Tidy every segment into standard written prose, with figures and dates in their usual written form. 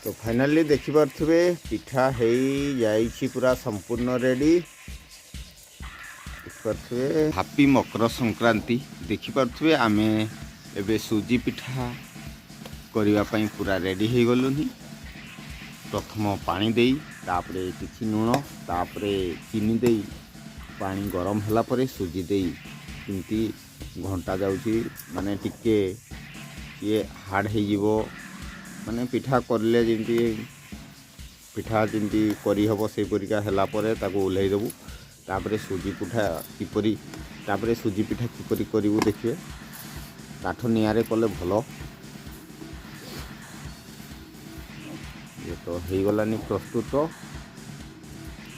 ତ ଫାଇନାଲି ଦେଖିପାରୁଥିବେ, ପିଠା ହେଇଯାଇଛି, ପୁରା ସମ୍ପୂର୍ଣ୍ଣ ରେଡ଼ି। ଦେଖିପାରୁଥିବେ, ହାପି ମକର ସଂକ୍ରାନ୍ତି। ଦେଖିପାରୁଥିବେ, ଆମେ ଏବେ ସୁଜି ପିଠା କରିବା ପାଇଁ ପୁରା ରେଡ଼ି ହେଇଗଲୁନି। ପ୍ରଥମ ପାଣି ଦେଇ, ତାପରେ କିଛି ଲୁଣ, ତାପରେ ଚିନି ଦେଇ, ପାଣି ଗରମ ହେଲା ପରେ ସୁଜି ଦେଇ କେମିତି ଘଣ୍ଟା ଯାଉଛି, ମାନେ ଟିକେ ଇଏ ହାର୍ଡ଼ ହେଇଯିବ, ମାନେ ପିଠା କରିଲେ ଯେମିତି, ପିଠା ଯେମିତି କରିହେବ, ସେହିପରିକା ହେଲା ପରେ ତାକୁ ଓହ୍ଲେଇ ଦେବୁ। ତାପରେ ସୁଜି ପିଠା କିପରି କରିବୁ ଦେଖିବେ। କାଠ ନିଆଁରେ କଲେ ଭଲ। ଇଏ ତ ହେଇଗଲାନି ପ୍ରସ୍ତୁତ।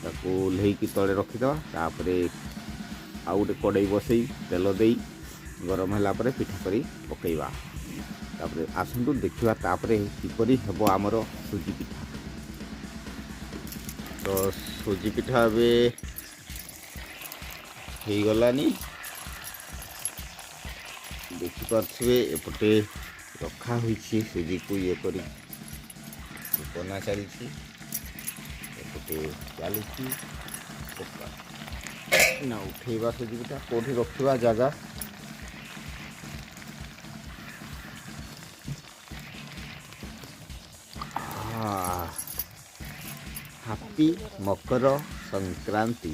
ତାକୁ ଓହ୍ଲେଇକି ତଳେ ରଖିଦେବା। ତାପରେ ଆଉ ଗୋଟେ କଡ଼େଇ ବସେଇ, ତେଲ ଦେଇ, ଗରମ ହେଲା ପରେ ପିଠା କରି ପକାଇବା। ତାପରେ ଆସନ୍ତୁ ଦେଖିବା ତାପରେ କିପରି ହେବ ଆମର ସୁଜି ପିଠା। ତ ସୁଜି ପିଠା ଏବେ ହେଇଗଲାନି, ଦେଖିପାରୁଥିବେ। ଏପଟେ ରଖା ହୋଇଛି ସୁଜିକୁ, ଇଏ କରି ବନା ଚାଲିଛି। ଏପଟେ ଚାଲିଛି ପକା ନା। ଉଠେଇବା ସୁଜି ପିଠା, କେଉଁଠି ରଖିବା ଜାଗା? ହାପି ମକର ସଂକ୍ରାନ୍ତି।